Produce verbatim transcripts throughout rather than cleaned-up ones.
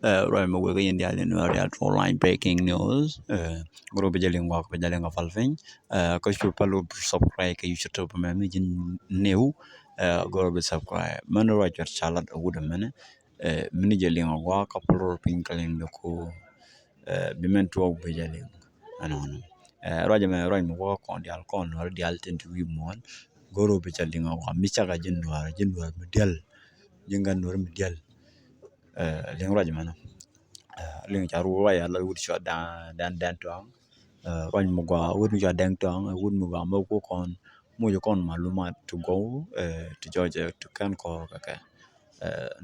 Ruac mi wek yɛn diaal in wek diaal online breaking news. Group jɛ liŋ wak bɛ jɛ liŋ a pal piny. Kä cu pal wä subscribe kɛ YouTube mɛ mi ji̱n new. Group subscribe mɛn ruac cuɛt calat a wut a mɛn. Mini jɛ liŋ a wak a pal ror piny kɛ liŋ dɛ ko. Bi mɛn tuɔk bɛ jɛ liŋ. Ɛnɔnɔ. Ruac mɛ ruac mi wak kɔn diaal kɔn nuɔr diaal tin ti wi̱i̱ muɔn. Group bɛ jɛ liŋ a wak mi cak a ji̱n nuɔr ji̱n nuɔr mi diaal. Ji̱n kä nuɔr mi diaal. Liŋ ruac mɛ liŋ ca ruac a la wut cua dan dan dan tuaŋ. Ruac mi gua wut mi cua dɛŋ tuaŋ wut mi gua mɛ ku kɔn muc kɔn malumat ti gɔw ti jɔc ti kɛn kɔr kɛ kɛ.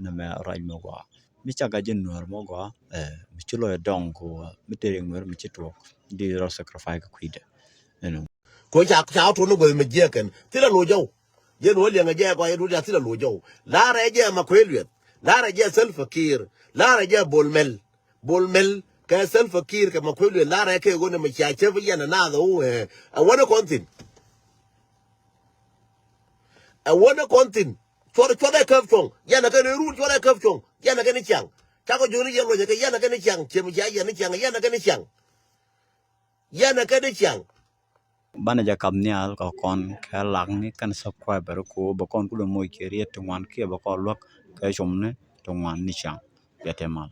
Nɛ mɛ ruac mi gua mi cak a ji̱n nuɔr mɛ gua mi ci lɔc dɔŋ ko mi tëë riŋ nuɔr mi ci tuɔk di rɔ sacrifice kɛ kui̱dɛ. Ko ca ca tuɔn ni guɛth mi jiɛkɛn thilɛ loc jɔw. Jɛn wä liɛŋɛ jɛ kɔ yɛ duut ya thilɛ loc jɔw. Laarɛ jɛ ma kuëë luɛth. Laarɛ jɛ Salva Kiir. Laarɛ jɛ Bol Mel. Bol Mel kɛ Salva Kiir kɛ ma kuëë luɛth laarɛ kɛ ɣöö nɛ mi cia cäp yɛn ɛ naath ɛ wä ɛ. Ɛ wänɛ kɔn thi̱n. Ɛ wänɛ kɔn thi̱n. Cuɔt cuɔt ɛ käp cuɔ̱ŋ. Yɛn ɛ kɛn ɛ run cuɔt ɛ käp cuɔ̱ŋ. Yɛn ɛ kɛn ɛ ciaŋ. Cakɔ jo̱o̱ni yɛn luɔcɛ kɛ yɛn ɛ kɛn ɛ ciaŋ. Ciɛ mi cia yɛn ɛ ciaŋ. Yɛn ɛ kɛn ɛ ciaŋ. Yɛn ɛ kɛn ɛ ciaŋ. Banɛ jɛ kap nhial kɛ kɔn kɛ lakni kɛn subscriber ko bɛ kɔn kulɛ moc kɛ riet ti ŋuan kiɛ bɛ kɔn luäk kɛ comni ti ŋuan ni ciaŋ. Bia te mal.